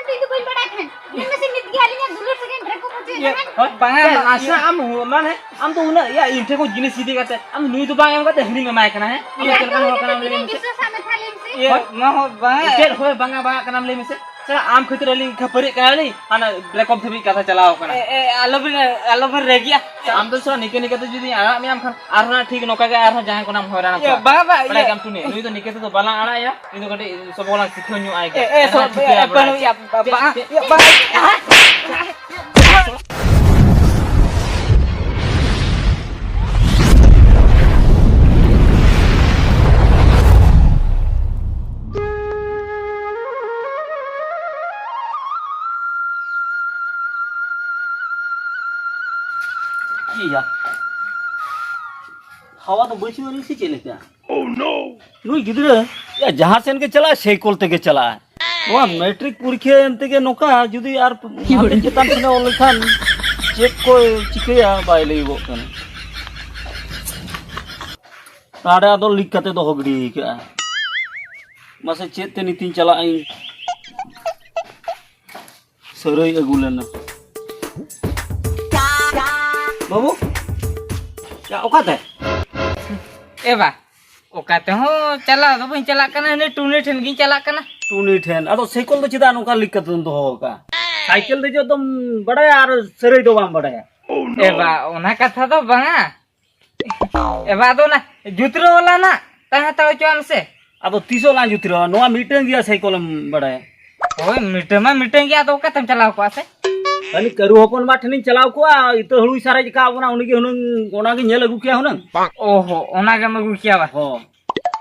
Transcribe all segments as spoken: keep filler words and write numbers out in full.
ᱤᱧ ᱫᱚ ᱵᱟᱹᱧ ᱵᱟᱲᱟᱭ ᱛᱟᱦᱮᱸᱫ᱾ ᱧᱮᱞ ᱢᱮᱥᱮ, ᱱᱤᱛ ᱜᱮ ᱟᱹᱞᱤᱧᱟᱜ ᱫᱩᱞᱟᱹᱲ ᱥᱟᱹᱜᱟᱹᱭ ᱵᱨᱮᱠᱚᱯ ᱦᱚᱪᱚᱭᱮᱫᱟ᱾ ᱤᱭᱟᱹ, ᱦᱮᱸ? ᱦᱳᱭ, ᱵᱟᱝᱟ, ᱟᱪᱪᱷᱟ, ᱟᱢ ᱦᱚᱸ, ᱢᱟᱱᱮ, ᱟᱢ ᱫᱚ ᱩᱱᱟᱹᱜ, ᱤᱭᱟᱹ, ᱤᱧ ᱴᱷᱮᱱ ᱠᱷᱚᱱ ᱡᱤᱱᱤᱥ ᱤᱫᱤ ᱠᱟᱛᱮ, ᱟᱢ ᱫᱚ ᱱᱩᱭ ᱫᱚ ᱵᱟᱝ ᱮᱢ ᱠᱟᱛᱮ ᱦᱟᱹᱱᱤᱢ ᱮᱢᱟᱭ ᱠᱟᱱᱟ, ᱦᱮᱸ? ᱟᱢ ᱫᱚ ᱪᱮᱫ ᱞᱮᱠᱟᱱ ᱦᱚᱲ ᱠᱟᱱᱟᱢ, ᱞᱟᱹᱭ ᱢᱮᱥᱮ? ᱵᱤᱥᱣᱟᱥ ᱟᱜ ᱢᱮ ᱛᱟᱦᱞᱮ ᱢᱮᱥᱮ᱾ ᱤᱭᱟᱹ, ᱦᱳᱭ᱾ ᱱᱚᱣᱟ ᱦᱚᱸ ᱵᱟᱝᱟ᱾ ᱪᱮᱫ ᱦᱳᱭ, ᱵᱟᱝᱟ, ᱵᱟᱝᱟ ᱠᱟᱱᱟᱢ, ᱞᱟᱹᱭ ᱢᱮᱥᱮ? ᱥᱟᱞᱟ, ᱟᱢ ᱠᱷᱟᱹᱛᱤᱨ ᱟᱹᱞᱤᱧ ᱠᱷᱟᱹᱯᱟᱹᱨᱤᱜ ᱠᱟᱱᱟᱞᱤᱧ, ᱦᱟᱱᱟ ᱵᱨᱮᱠᱚᱯ ᱫᱷᱟᱹᱵᱤᱡ ᱠᱟᱛᱷᱟ ᱪᱟᱞᱟᱣ ᱠᱟᱱᱟ᱾ ᱮ, ᱮ, ᱟᱞᱚᱵᱤᱱ, ᱟᱞᱚᱵᱤᱱ ᱨᱟᱹᱜᱤᱜᱼᱟ᱾ ᱟᱢ ᱫᱚ ᱥᱟᱞᱟ ᱱᱤᱠᱟᱹ ᱱᱤᱠᱟᱹ ᱛᱮ ᱡᱩᱫᱤ ᱟᱲᱟᱜ ᱢᱮᱭᱟᱢ ᱠᱷᱟᱱ, ᱟᱨᱦᱚᱸ ᱱᱟᱜ ᱴᱷᱤᱠ ᱱᱚᱝᱠᱟ ᱜᱮ ᱟᱨᱦᱚᱸ ᱡᱟᱦᱟᱸᱭ ᱠᱚᱱᱟᱢ ᱦᱚᱭᱨᱟᱱ ᱤᱭᱟᱹ, ᱠᱚᱣᱟ᱾ ᱵᱟᱝ, ᱵᱟᱝ, ᱵᱟᱲᱟᱭ ᱤᱭᱟᱹ᱾ ᱠᱟᱢ ᱴᱩᱱᱤ, ᱱᱩᱭ ᱫᱚ ᱱᱤᱠᱟᱹ ᱛᱮᱫᱚ ᱵᱟᱞᱟᱝ ᱟᱲᱟᱜ ᱮᱭᱟ, ᱱᱩᱭ ᱫᱚ ᱠᱟᱹᱴᱤᱡ ᱥᱚᱵᱚᱜ ᱞᱟᱝ ᱥᱤᱠᱷᱟᱹᱣ ᱧᱚᱜ ᱟᱭ ᱜᱮ᱾ ᱮ, ᱮ, ᱟᱨᱦᱚᱸ ᱥᱚᱵ-, ᱴᱷᱤᱠᱟᱹᱭᱟ ᱮ, ᱵᱟᱹᱱᱩᱭᱟ, ᱵᱟ-, ᱵᱟ-, ᱪᱮᱫ, ᱪᱮᱫ? ᱵᱟ-, ᱤᱭᱟ, ᱦᱟᱣᱟ ᱫᱚ ᱵᱟᱹᱪᱩᱜ ᱟᱹᱱᱤᱡ ᱥᱮ ᱪᱮᱫ ᱞᱮᱠᱟ? ᱱᱩᱭ ᱜᱤᱫᱽᱨᱟᱹ, ᱭᱟ, ᱡᱟᱦᱟᱸ ᱥᱮᱱ ᱜᱮ ᱪᱟᱞᱟᱜᱼᱟ, ᱥᱟᱭᱠᱮᱞ ᱛᱮᱜᱮ ᱪᱟᱞᱟᱜᱼᱟ᱾ ᱱᱚᱣᱟ ᱢᱮᱴᱨᱤᱠ ᱯᱚᱨᱤᱠᱷᱟ ᱮᱱ ᱛᱮᱜᱮ ᱱᱚᱝᱠᱟ, ᱡᱩᱫᱤ ᱟᱨ ᱦᱟᱱᱛᱮ ᱪᱮᱛᱟᱱ ᱥᱮᱱ ᱚᱞ ᱞᱮᱠᱷᱟᱱ ᱪᱮᱫ ᱠᱚᱭ ᱪᱤᱠᱟᱹᱭᱟ ᱵᱟᱭ ᱞᱟᱹᱭᱚᱜᱚᱜ ᱠᱟᱱᱟ᱾ ᱱᱚᱰᱮ ᱟᱫᱚ ᱞᱤᱠ ᱠᱟᱛᱮ ᱫᱚᱦᱚ ᱜᱤᱰᱤ ᱠᱟᱜᱼᱟ᱾ ᱢᱟᱥᱮ ᱪᱮᱫ ᱛᱮ ᱱᱤᱛᱤᱧ ᱪᱟᱞᱟᱜ ᱟᱹᱧ? ᱥᱟᱹᱨᱟᱹᱭ ᱟᱹᱜᱩ ᱞᱮᱱᱟ᱾ ᱵᱟᱹᱵᱩ, ᱭᱟ, ᱚᱠᱟᱛᱮ? ᱮ ᱵᱟ, ᱚᱠᱟ ᱛᱮᱦᱚᱸ ᱪᱟᱞᱟᱣ ᱫᱚ ᱵᱟᱹᱧ ᱪᱟᱞᱟᱜ ᱠᱟᱱᱟ, ᱦᱟᱹᱱᱤ ᱴᱩᱱᱤ ᱴᱷᱮᱱ ᱜᱤᱧ ᱪᱟᱞᱟᱜ ᱠᱟᱱᱟ᱾ ᱴᱩᱱᱤ ᱴᱷᱮᱱ? ᱟᱫᱚ ᱥᱟᱭᱠᱮᱞ ᱫᱚ ᱪᱮᱫᱟᱜ ᱱᱚᱝᱠᱟ ᱞᱤᱠ ᱠᱟᱛᱮᱢ ᱫᱚᱦᱚ ᱟᱠᱟᱫᱼᱟ? ᱥᱟᱭᱠᱮᱞ ᱫᱮᱡᱚᱜ ᱫᱚᱢ ᱵᱟᱰᱟᱭᱟ ᱟᱨ ᱥᱟᱹᱨᱟᱹᱭ ᱫᱚ ᱵᱟᱢ ᱵᱟᱰᱟᱭᱟ? ᱮ ᱵᱟ, ᱚᱱᱟ ᱠᱟᱛᱷᱟ ᱫᱚ ᱵᱟᱝᱟ᱾ ᱮ ᱵᱟ, ᱟᱫᱚ ᱚᱱᱟ ᱡᱩᱛᱨᱟᱹ ᱵᱟᱞᱟ ᱱᱟᱜ ᱛᱟᱦᱮᱸ ᱦᱟᱛᱟᱲ ᱦᱚᱪᱚᱣᱟᱜ ᱢᱮᱥᱮ᱾ ᱟᱫᱚ ᱛᱤᱥᱚᱜ ᱞᱟᱝ ᱡᱩᱛᱨᱟᱹᱣᱟ? ᱱᱚᱣᱟ ᱢᱤᱫᱴᱟᱝ ᱜᱮᱭᱟ ᱥᱟᱭᱠᱮᱞ ᱮᱢ ᱵᱟᱰᱟᱭᱟ? ᱦᱳᱭ, ᱢᱤᱫᱴᱟᱝ ᱢᱟ ᱢᱤᱫᱴᱟᱝ ᱜᱮᱭᱟ, ᱟᱫᱚ ᱚᱠᱟᱛᱮᱢ ᱪᱟᱞᱟᱣ ᱠᱚᱜᱼᱟ ᱥᱮ? ᱟᱹᱞᱤᱧ ᱠᱟᱹᱨᱩ ᱦᱚᱯᱚᱱ ᱢᱟ ᱴᱷᱮᱱᱤᱧ ᱪᱟᱞᱟᱣ ᱠᱚᱜᱼᱟ, ᱤᱛᱟᱹ ᱦᱩᱲᱩᱭ ᱥᱟᱨᱮᱡ ᱟᱠᱟᱫ ᱵᱚᱱᱟ, ᱩᱱᱤᱜᱮ ᱦᱩᱱᱟᱹᱝ ᱚᱱᱟᱜᱮ ᱧᱮᱞ ᱟᱹᱜᱩ ᱠᱮᱭᱟ ᱦᱩᱱᱟᱹᱝ᱾ ᱚ ᱦᱚ, ᱚᱱᱟ ᱜᱮᱢ ᱟᱹᱜᱩ ᱠᱮᱭᱟ ᱵᱟ? ᱦᱚᱸ᱾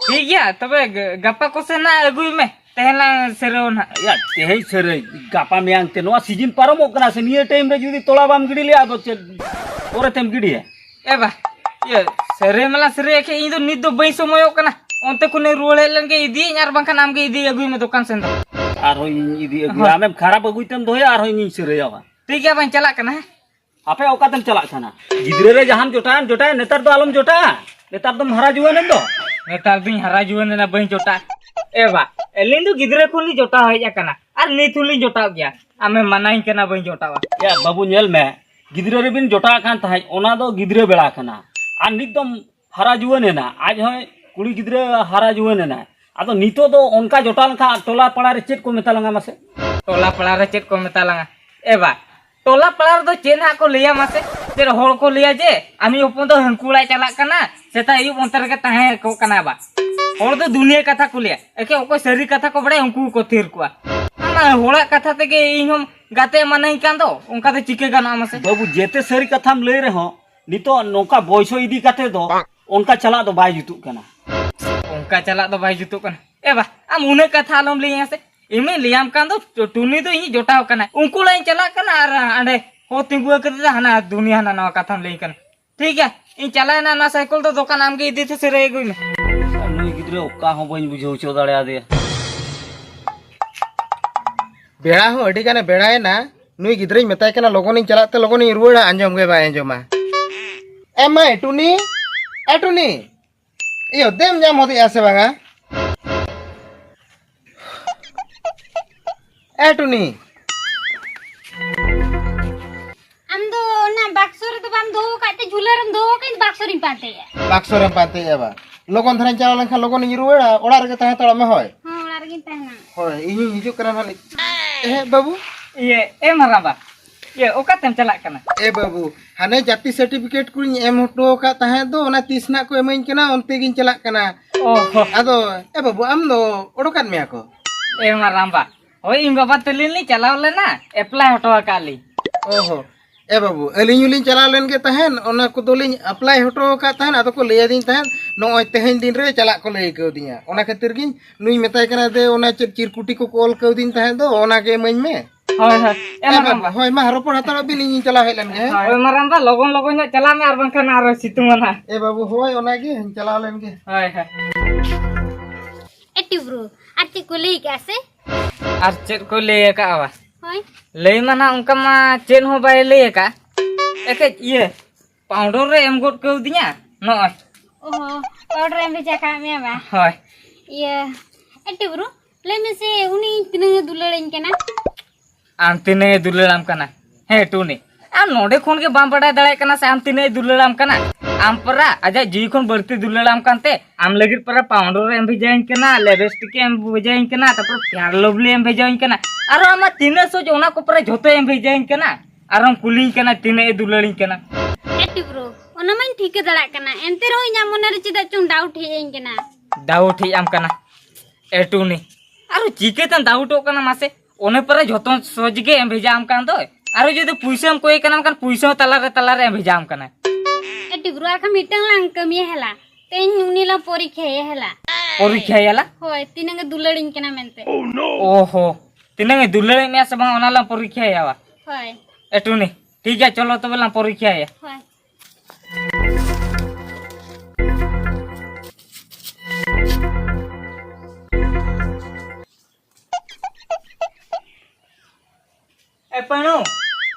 ᱴᱷᱤᱠ ᱜᱮᱭᱟ, ᱛᱚᱵᱮ ᱜ-, ᱜᱟᱯᱟ ᱠᱚᱥᱮ ᱱᱟᱜ ᱟᱹᱜᱩᱭ ᱢᱮ, ᱛᱮᱦᱮᱧ ᱞᱟᱝ ᱥᱮᱨᱮᱣ ᱱᱟᱜ᱾ ᱭᱟ, ᱛᱮᱦᱮᱧ ᱥᱮᱨᱮᱧ, ᱜᱟᱯᱟ ᱢᱮᱭᱟᱝ ᱛᱮ, ᱱᱚᱣᱟ ᱥᱤᱡᱤᱱ ᱯᱟᱨᱚᱢᱚᱜ ᱠᱟᱱᱟ ᱥᱮ, ᱱᱤᱭᱟᱹ ᱴᱟᱭᱤᱢ ᱨᱮ ᱡᱩᱫᱤ ᱛᱚᱞᱟ ᱵᱟᱢ ᱜᱤᱰᱤ ᱞᱮᱭᱟ, ᱟᱫᱚ ᱪᱮᱫ ᱯᱚᱨᱮ ᱛᱮᱢ ᱜᱤᱰᱤᱭᱟ? ᱮ ᱵᱟ, ᱤᱭᱟᱹ, ᱥᱮᱨᱮᱧ ᱢᱟᱞᱟᱝ ᱥᱮᱨᱮᱧ ᱠᱷᱟᱡ, ᱤᱧ ᱫᱚ ᱱᱤᱛ ᱫᱚ ᱵᱟᱹᱧ ᱥᱚᱢᱚᱭᱚᱜ ᱠᱟᱱᱟ᱾ ᱚᱱᱛᱮ ᱠᱷᱚᱱᱤᱧ ᱨᱩᱣᱟᱹᱲ ᱦᱮᱡ ᱞᱮᱱ ᱜᱮ ᱤᱫᱤᱭᱟᱹᱧ, ᱟᱨ ᱵᱟᱝᱠᱷᱟᱱ ᱟᱢ ᱜᱮ ᱤᱫᱤ ᱟᱹᱜᱩᱭ ᱢᱮ ᱫᱚᱠᱟᱱ ᱥᱮᱱ ᱫᱚ᱾ ᱟᱨᱦᱚᱸ ᱤᱧ ᱤᱫᱤ ᱟᱹᱜᱩᱭᱟ᱾ ᱦᱳᱭ᱾ ᱟᱢᱮᱢ ᱠᱷᱟᱨᱟᱯ ᱟᱹᱜᱩᱭ ᱛᱮᱢ ᱫᱚᱦᱚᱭᱟ, ᱟᱨᱦᱚᱸ ᱤᱧᱤᱧ ᱥᱮᱨᱮᱭᱟ ᱵᱟᱝ? ᱴᱷᱤᱠ ᱜᱮᱭᱟ, ᱵᱟᱹᱧ ᱪᱟᱞᱟᱜ ᱠᱟᱱᱟ, ᱦᱮᱸ᱾ ᱟᱯᱮ ᱚᱠᱟ ᱛᱮᱢ ᱪᱟᱞᱟᱜ ᱠᱟᱱᱟ? ᱜᱤᱫᱽᱨᱟᱹ ᱨᱮ ᱡᱟᱦᱟᱸᱢ ᱡᱚᱴᱟᱣᱮᱱ, ᱡᱚᱴᱟᱣᱮᱱ, ᱱᱮᱛᱟᱨ ᱫᱚ ᱟᱞᱚᱢ ᱡᱚᱴᱟᱜᱼᱟ᱾ ᱱᱮᱛᱟᱨ ᱫᱚᱢ ᱦᱟᱨᱟ ᱡᱩᱣᱟᱹᱱ ᱮᱱ ᱫᱚ᱾ ᱱᱮᱛᱟᱨ ᱫᱚᱧ ᱦᱟᱨᱟ ᱡᱩᱣᱟᱹᱱ ᱮᱱᱟ, ᱵᱟᱹᱧ ᱡᱚᱴᱟᱜ᱾ ᱮ ᱵᱟ, ᱟᱹᱞᱤᱧ ᱫᱚ ᱜᱤᱫᱽᱨᱟᱹ ᱠᱷᱚᱱ ᱞᱤᱧ ᱡᱚᱴᱟᱣ ᱦᱮᱡ ᱟᱠᱟᱱᱟ᱾ ᱟᱨ ᱱᱤᱛ ᱦᱚᱸᱞᱤᱧ ᱡᱚᱴᱟᱣ ᱜᱮᱭᱟ᱾ ᱟᱢᱮᱢ ᱢᱟᱱᱟᱧ ᱠᱟᱱᱟ ᱵᱟᱹᱧ ᱡᱚᱴᱟᱣᱟ᱾ ᱭᱟ ᱵᱟᱹᱵᱩ, ᱧᱮᱞ ᱢᱮ, ᱜᱤᱫᱽᱨᱟᱹ ᱨᱮᱵᱤᱱ ᱡᱚᱴᱟᱣ ᱠᱟᱱ ᱛᱟᱦᱮᱸᱫ, ᱚᱱᱟ ᱫᱚ ᱜᱤᱫᱽᱨᱟᱹ ᱵᱮᱲᱟ ᱠᱟᱱᱟ᱾ ᱟᱨ ᱱᱤᱛ ᱫᱚᱢ ᱦᱟᱨᱟ ᱡᱩᱣᱟᱹᱱ ᱮᱱᱟ, ᱟᱡ ᱦᱚᱸᱭ ᱠᱩᱲᱤ ᱜᱤᱫᱽᱨᱟᱹ ᱦᱟᱨᱟ ᱡᱩᱣᱟᱹᱱ ᱮᱱᱟᱭ᱾ ᱟᱫᱚ ᱱᱤᱛᱚᱜ ᱫᱚ ᱚᱱᱠᱟ ᱡᱚᱴᱟᱣ ᱞᱮᱱᱠᱷᱟᱱ ᱴᱚᱞᱟ ᱯᱟᱲᱟ ᱨᱮ ᱪᱮᱫ ᱠᱚ ᱢᱮᱛᱟ ᱞᱟᱝᱟ ᱢᱟᱥᱮ? ᱴᱚᱞᱟ ᱯᱟᱲᱟ ᱨᱮ ᱪᱮᱫ ᱠᱚ ᱢᱮᱛᱟ ᱞᱟᱝᱟ? ᱮ ᱵᱟ, ᱴᱚᱞᱟ ᱯᱟᱲᱟ ᱨᱮᱫᱚ ᱪᱮᱫ ᱦᱟᱸᱜ ᱠᱚ ᱞᱟᱹᱭᱟ ᱢᱟᱥᱮ? ᱪᱮᱫ ᱦᱚᱲ ᱠᱚ ᱞᱟᱹᱭᱟ ᱡᱮ ᱟᱢᱤᱡ ᱦᱚᱯᱚᱱ ᱫᱚ ᱦᱟᱹᱱᱠᱩ ᱚᱲᱟᱜ ᱪᱟᱞᱟᱜ ᱠᱟᱱᱟ, ᱥᱮᱛᱟᱜ ᱟᱹᱭᱩᱵ ᱚᱱᱛᱮ ᱨᱮᱜᱮ ᱛᱟᱦᱮᱸ ᱠᱚᱜ ᱠᱟᱱᱟ ᱵᱟ? ᱦᱚᱲ ᱫᱚ ᱫᱩᱱᱤᱭᱟᱹ ᱠᱟᱛᱷᱟ ᱠᱚ ᱞᱟᱹᱭᱟ, ᱮᱠᱮ ᱚᱠᱚᱭ ᱥᱟᱹᱨᱤ ᱠᱟᱛᱷᱟ ᱠᱚ ᱵᱟᱲᱟᱭᱟ ᱩᱱᱠᱩ ᱜᱮᱠᱚ ᱛᱷᱤᱨ ᱠᱚᱣᱟ᱾ ᱚᱱᱟ ᱦᱚᱲᱟᱜ ᱠᱟᱛᱷᱟ ᱛᱮᱜᱮ ᱤᱧ ᱦᱚᱸ ᱜᱟᱛᱮ ᱮᱢᱟᱱᱟᱹᱧ ᱠᱟᱱ ᱫᱚ, ᱚᱱᱠᱟ ᱫᱚ ᱪᱤᱠᱟᱹ ᱜᱟᱱᱚᱜᱼᱟ ᱢᱟᱥᱮ? ᱵᱟᱹᱵᱩ, ᱡᱮᱛᱮ ᱥᱟᱹᱨᱤ ᱠᱟᱛᱷᱟᱢ ᱞᱟᱹᱭ ᱨᱮᱦᱚᱸ, ᱱᱤᱛᱚᱜ ᱱᱚᱝᱠᱟ ᱵᱚᱭᱥᱚ ᱤᱫᱤ ᱠᱟᱛᱮ ᱫᱚ ᱚᱱᱠᱟ ᱪᱟᱞᱟᱜ ᱫᱚ ᱵᱟᱭ ᱡᱩᱛᱩᱜ ᱠᱟᱱᱟ᱾ ᱚᱱᱠᱟ ᱪᱟᱞᱟᱜ ᱫᱚ ᱵᱟᱭ ᱡᱩᱛᱩᱜ ᱠᱟᱱᱟ᱾ ᱮ ᱵᱟ, ᱟᱢ ᱩᱱᱟᱹᱜ ᱠᱟᱛᱷᱟ ᱟᱞᱚᱢ ᱞᱟᱹᱭᱟᱹᱧᱟ ᱥᱮ᱾ ᱤᱧ ᱞᱟᱹᱭᱟᱢ ᱠᱟᱱ ᱫᱚ, ᱴᱩ-, ᱴᱩᱱᱤ ᱫᱚ ᱤᱧᱤᱡ ᱡᱚᱴᱟᱣ ᱠᱟᱱᱟᱭ᱾ ᱩᱱᱠᱩ ᱞᱟᱹᱭ ᱤᱧ ᱪᱟᱞᱟᱜ ᱠᱟᱱᱟ ᱟᱨ ᱦᱟᱸᱰᱮ ᱦᱚ ᱛᱤᱸᱜᱩ ᱠᱟᱛᱮ ᱫᱚ ᱦᱟᱱᱟ ᱫᱩᱱᱤᱭᱟᱹ ᱦᱟᱱᱟ ᱱᱟᱣᱟ ᱠᱟᱛᱷᱟᱢ ᱞᱟᱹᱭ ᱠᱟᱱᱟ᱾ ᱴᱷᱤᱠ ᱜᱮᱭᱟ, ᱤᱧ ᱪᱟᱞᱟᱣᱮᱱᱟ ᱚᱱᱟ ᱥᱟᱭᱠᱮᱞ ᱫᱚ ᱫᱚᱠᱟᱱ, ᱟᱢᱜᱮ ᱤᱫᱤ ᱛᱮ ᱥᱮᱨᱮ ᱟᱹᱜᱩᱭ ᱢᱮ᱾ ᱱᱩᱭ ᱜᱤᱫᱽᱨᱟᱹ ᱚᱠᱟ ᱦᱚᱸ ᱵᱟᱹᱧ ᱵᱩᱡᱷᱟᱹᱣ ᱦᱚᱪᱚ ᱫᱟᱲᱮᱭᱟᱫᱮᱭᱟ᱾ ᱵᱮᱲᱟ ᱦᱚᱸ ᱟᱹᱰᱤ ᱜᱟᱱᱮ ᱵᱮᱲᱟᱭᱮᱱᱟ᱾ ᱱᱩᱭ ᱜᱤᱫᱽᱨᱟᱹᱧ ᱢᱮᱛᱟᱭ ᱠᱟᱱᱟ, "ᱞᱚᱜᱚᱱᱤᱧ ᱪᱟᱞᱟᱜ ᱛᱮ ᱞᱚᱜᱚᱱᱤᱧ ᱨᱩᱣᱟᱹᱲᱟ", ᱟᱸᱡᱚᱢ ᱜᱮ ᱵᱟᱭ ᱟᱸᱡᱚᱢᱟ᱾ ᱮ ᱢᱟᱹᱭ, ᱴᱩᱱᱤ, ᱮ ᱴᱩᱱᱤ, ᱤᱭᱟᱹ, ᱫᱮᱢ ᱧᱟᱢ ᱦᱚᱫᱮᱜᱼᱟ ᱥᱮ ᱵᱟᱝᱟ? ᱮ ᱴᱩᱱᱤ᱾ ᱟᱢ ᱫᱚ ᱚᱱᱟ ᱵᱟᱠᱥᱚ ᱨᱮᱫᱚ ᱵᱟᱢ ᱫᱚᱦᱚ ᱟᱠᱟᱫ ᱛᱮ, ᱡᱷᱩᱞᱟᱹ ᱨᱮᱢ ᱫᱚᱦᱚ ᱟᱠᱟᱫ, ᱤᱧ ᱵᱟᱠᱥᱚ ᱨᱤᱧ ᱯᱟᱱᱛᱮᱭᱟ᱾ ᱵᱟᱠᱥᱚ ᱨᱮᱢ ᱯᱟᱱᱛᱮᱭᱟ ᱵᱟ? ᱞᱚᱜᱚᱱ ᱫᱷᱟᱨᱟᱧ ᱪᱟᱞᱟᱣ ᱞᱮᱱᱠᱷᱟᱱ ᱞᱚᱜᱚᱱᱤᱧ ᱨᱩᱣᱟᱹᱲᱟ, ᱚᱲᱟᱜ ᱨᱮᱜᱮ ᱛᱟᱦᱮᱸ ᱦᱟᱛᱟᱲᱚᱜ ᱢᱮ, ᱦᱳᱭ᱾ ᱦᱚᱸ, ᱚᱲᱟᱜ ᱨᱮᱜᱤᱧ ᱛᱟᱦᱮᱱᱟ᱾ ᱦᱳᱭ, ᱤᱧᱤᱧ ᱦᱤᱡᱩᱜ ᱠᱟᱱᱟ ᱱᱟᱦᱟᱜ᱾ ᱮᱦᱮᱸ, ᱵᱟᱹᱵᱩ᱾ ᱤᱭᱟᱹ, ᱮ ᱢᱟᱨᱟᱝᱵᱟ, ᱤᱭᱟᱹ, ᱚᱠᱟᱛᱮᱢ ᱪᱟᱞᱟᱜ ᱠᱟᱱᱟ? ᱮ ᱵᱟᱹᱵᱩ, ᱦᱟᱱᱮ ᱡᱟᱹᱛᱤ certificate ᱠᱚᱧ ᱮᱢ ᱦᱚᱴᱚ ᱟᱠᱟᱫ ᱛᱟᱦᱮᱸᱫ ᱫᱚ, ᱚᱱᱟ ᱛᱤᱥ ᱱᱟᱜ ᱠᱚ ᱮᱢᱟᱹᱧ ᱠᱟᱱᱟ, ᱚᱱᱛᱮ ᱜᱤᱧ ᱪᱟᱞᱟᱜ ᱠᱟᱱᱟ᱾ ᱚ ᱦᱚ᱾ ᱟᱫᱚ, ᱮ ᱵᱟᱹᱵᱩ, ᱟᱢ ᱫᱚ ᱚᱰᱚᱠᱟᱫ ᱢᱮᱭᱟ ᱠᱚ? ᱮ ᱢᱟᱨᱟᱝᱵᱟ, ᱦᱳᱭ, ᱤᱧ ᱵᱟᱵᱟ ᱛᱟᱹᱞᱤᱧ ᱞᱤᱧ ᱪᱟᱞᱟᱣ ᱞᱮᱱᱟ, apply ᱦᱚᱴᱚ ᱟᱠᱟᱫ ᱞᱤᱧ᱾ ᱚ ᱦᱚ᱾ ᱮ ᱵᱟᱹᱵᱩ, ᱟᱹᱞᱤᱧ ᱦᱚᱸᱞᱤᱧ ᱪᱟᱞᱟᱣ ᱞᱮᱱ ᱜᱮ ᱛᱟᱦᱮᱸᱫ, ᱚᱱᱟ ᱠᱚᱫᱚᱞᱤᱧ apply ᱦᱚᱴᱚ ᱟᱠᱟᱫ ᱛᱟᱦᱮᱸᱫ, ᱟᱫᱚ ᱠᱚ ᱞᱟᱹᱭ ᱟᱹᱫᱤᱧ ᱛᱟᱦᱮᱸᱫ, ᱱᱚᱜᱼᱚᱭ ᱛᱮᱦᱮᱧ ᱫᱤᱱ ᱨᱮ ᱪᱟᱞᱟᱜ ᱠᱚ ᱞᱟᱹᱭ ᱠᱟᱹᱣᱫᱤᱧᱟ᱾ ᱚᱱᱟ ᱠᱷᱟᱹᱛᱤᱨ ᱜᱤᱧ ᱱᱩᱭ ᱢᱮᱛᱟᱭ ᱠᱟᱱᱟ ᱡᱮ, ᱚᱱᱟ ᱪᱮᱫ ᱪᱤᱨᱠᱩᱴᱤ ᱠᱚᱠᱚ ᱚᱞ ᱠᱟᱹᱣᱫᱤᱧ ᱛᱟᱦᱮᱸᱫ ᱫᱚ, ᱚᱱᱟ ᱜᱮ ᱤᱢᱟᱹᱧ ᱢᱮ᱾ ᱦᱳᱭ, ᱦᱳᱭ᱾ ᱮ ᱮ ᱢᱟᱨᱟᱝᱵᱟ᱾ ᱵᱟᱹᱵᱩ, ᱦᱳᱭ, ᱢᱟ ᱨᱚᱯᱚᱲ ᱦᱟᱛᱟᱲᱚᱜ ᱵᱤᱱ, ᱤᱧᱤᱧ ᱪᱟᱞᱟᱣ ᱦᱮᱡ ᱞᱮᱱ ᱜᱮ, ᱦᱮᱸ? ᱦᱳᱭ, ᱢᱟᱨᱟᱝᱵᱟ, ᱞᱚᱜᱚᱱ ᱞᱚᱜᱚᱱ ᱧᱚᱜ ᱪᱟᱞᱟᱜ ᱢᱮ, ᱟᱨ ᱵᱟᱝᱠᱷᱟᱱ ᱟᱨᱚ ᱥᱤᱛᱩᱝᱟ ᱱᱟᱦᱟᱜ᱾ ᱮ ᱵᱟᱹᱵᱩ, ᱦᱳᱭ, ᱚᱱᱟ ᱜᱮ, ᱪᱟᱞᱟᱣ ᱞᱮᱱ ᱜᱮ᱾ ᱦᱳᱭ, ᱦᱳᱭ᱾ ᱮ ᱴᱤᱵᱨᱩ, ᱟᱨ ᱪᱮᱫ ᱠᱚ ᱞᱟᱹᱭ ᱠᱟᱜᱼᱟ ᱥᱮ? ᱟᱨ ᱪᱮᱫ ᱠᱚ ᱞᱟᱹᱭ ᱟᱠᱟᱜᱼᱟ ᱵᱟ? ᱦᱳᱭ᱾ ᱞᱟᱹᱭ ᱢᱟ ᱱᱟᱦᱟᱜ ᱚᱱᱠᱟ ᱢᱟ ᱪᱮᱫ ᱦᱚᱸ ᱵᱟᱭ ᱞᱟᱹᱭ ᱟᱠᱟᱜᱼᱟ᱾ ᱮᱠᱮᱡ ᱤᱭᱟᱹ, powder ᱨᱮ ᱮᱢ ᱜᱚᱫ ᱠᱟᱣᱫᱤᱧᱟ, ᱱᱚᱜᱼᱚᱭ᱾ ᱚ, powder ᱮᱢ ᱵᱷᱮᱡᱟ ᱠᱟᱜ ᱢᱮᱭᱟ ᱵᱟ? ᱦᱳᱭ᱾ ᱤᱭᱟᱹ, ᱮ ᱴᱤᱵᱨᱩ, ᱞᱟᱹᱭ ᱢᱮᱥᱮ, ᱩᱱᱤ ᱤᱧ ᱛᱤᱱᱟᱹᱜ ᱮ ᱫᱩᱞᱟᱹᱲᱟᱹᱧ ᱠᱟᱱᱟ᱾ ᱟᱢ ᱛᱤᱱᱟᱹᱜ ᱮ ᱫᱩᱞᱟᱹᱲᱟᱢ ᱠᱟᱱᱟ? ᱦᱮᱸ ᱴᱩᱱᱤ, ᱟᱢ ᱱᱚᱰᱮ ᱠᱷᱚᱱ ᱜᱮ ᱵᱟᱢ ᱵᱟᱰᱟᱭ ᱫᱟᱲᱮᱭᱟᱜ ᱠᱟᱱᱟ ᱥᱮ ᱟᱢ ᱛᱤᱱᱟᱹᱜ ᱮ ᱫᱩᱞᱟᱹᱲᱟᱢ ᱠᱟᱱᱟ? ᱟᱢ ᱯᱟᱨᱟ ᱟᱡᱟᱜ ᱡᱤᱣᱤ ᱠᱷᱚᱱ ᱵᱟᱹᱲᱛᱤ ᱫᱩᱞᱟᱹᱲᱟᱢ ᱠᱟᱱᱛᱮ ᱟᱢ ᱞᱟᱹᱜᱤᱫ ᱯᱟᱨᱟ ᱯᱟᱣᱰᱟᱨ ᱮ ᱮᱢ ᱵᱷᱮᱡᱟᱭᱟᱹᱧ ᱠᱟᱱᱟ, ᱞᱤᱯᱥᱴᱤᱠ ᱮ ᱮᱢ ᱵᱷᱮᱡᱟᱭᱟᱹᱧ ᱠᱟᱱᱟ, ᱛᱟᱨᱯᱚᱨ ᱯᱷᱮᱭᱟᱨ ᱞᱚᱵᱷᱞᱤ ᱮᱢ ᱵᱷᱮᱡᱟᱭᱟᱹᱧ ᱠᱟᱱᱟ, ᱟᱨᱚ ᱟᱢᱟᱜ ᱛᱤᱱᱟᱹᱜ ᱥᱚᱡ ᱚᱱᱟ ᱠᱚ ᱯᱟᱨᱟ ᱡᱷᱚᱛᱚ ᱮᱢ ᱵᱷᱮᱡᱟᱭᱟᱹᱧ ᱠᱟᱱᱟ᱾ ᱟᱨᱚᱢ ᱠᱩᱞᱤᱧ ᱠᱟᱱᱟ ᱛᱤᱱᱟᱹᱜ ᱮ ᱫᱩᱞᱟᱹᱲᱤᱧ ᱠᱟᱱᱟ᱾ ᱮ ᱴᱤᱵᱨᱩ, ᱚᱱᱟ ᱢᱟᱧ ᱴᱷᱤᱠᱟᱹ ᱫᱟᱲᱮᱭᱟᱜ ᱠᱟᱱᱟ, ᱮᱱᱛᱮ ᱨᱮᱦᱚᱸ ᱤᱧᱟᱹᱜ ᱢᱚᱱᱮ ᱨᱮ ᱪᱮᱫᱟᱜ ᱪᱚᱝ ᱰᱟᱣᱩᱴ ᱦᱮᱡ ᱟᱹᱧ ᱠᱟᱱᱟ᱾ ᱰᱟᱣᱩᱴ ᱦᱮᱡ ᱟᱢ ᱠᱟᱱᱟ? ᱮ ᱴᱩᱱᱤ, ᱟᱨᱚ ᱪᱤᱠᱟᱹᱛᱮᱢ ᱰᱟᱣᱩᱴᱚᱜ ᱠᱟᱱᱟ ᱢᱟᱥᱮ? ᱚᱱᱮ ᱯᱟᱨᱟ ᱡᱷᱚᱛᱚ ᱥᱚᱡᱽ ᱜᱮ ᱮᱢ ᱵᱷᱮᱡᱟ ᱟᱢ ᱠᱟᱱ ᱫᱚᱭ᱾ ᱟᱨᱚ ᱡᱩᱫᱤ ᱯᱩᱭᱥᱟᱹᱢ ᱠᱚᱭᱮ ᱠᱟᱱᱟ, ᱢᱮᱱᱠᱷᱟᱱ ᱯᱩᱭᱥᱟᱹ ᱦᱚᱸ ᱛᱟᱞᱟᱨᱮ, ᱛᱟᱞᱟᱨᱮ ᱮᱢ ᱵᱷᱮᱡᱟ ᱟᱢ ᱠᱟᱱᱟᱭ᱾ ᱮ ᱴᱤᱵᱨᱩ, ᱟᱨ ᱠᱷᱟᱱ ᱢᱤᱫᱴᱟᱝ ᱞᱟᱝ ᱠᱟᱹᱢᱤᱭᱟ ᱦᱮᱞᱟ, ᱛᱮᱦᱮᱧ ᱩᱱᱤ ᱞᱟᱝ ᱯᱚᱨᱤᱠᱠᱷᱟᱭᱟ ᱦᱮᱞᱟ᱾ ᱯᱚᱨᱤᱠᱠᱷᱟᱭᱟᱞᱟ? ᱦᱳᱭ, ᱛᱤᱱᱟᱹᱝ ᱮ ᱫᱩᱞᱟᱹᱲᱤᱧ ᱠᱟᱱᱟ ᱢᱮᱱᱛᱮ᱾ ᱚᱦᱚ, ᱛᱤᱱᱟᱹᱝ ᱮ ᱫᱩᱞᱟᱹᱲᱮᱫ ᱢᱮᱭᱟ ᱥᱮ ᱵᱟᱝ, ᱚᱱᱟ ᱞᱟᱝ ᱯᱚᱨᱤᱠᱠᱷᱟᱭᱟ᱾ ᱦᱳᱭ᱾ ᱮ ᱴᱩᱱᱤ, ᱴᱷᱤᱠ ᱜᱮᱭᱟ, ᱪᱚᱞᱚ ᱛᱚᱵᱮ ᱞᱟᱝ ᱯᱚᱨᱤᱠᱠᱷᱟᱭᱟ᱾ ᱦᱳᱭ᱾ ᱮ ᱯᱟᱹᱬᱩ,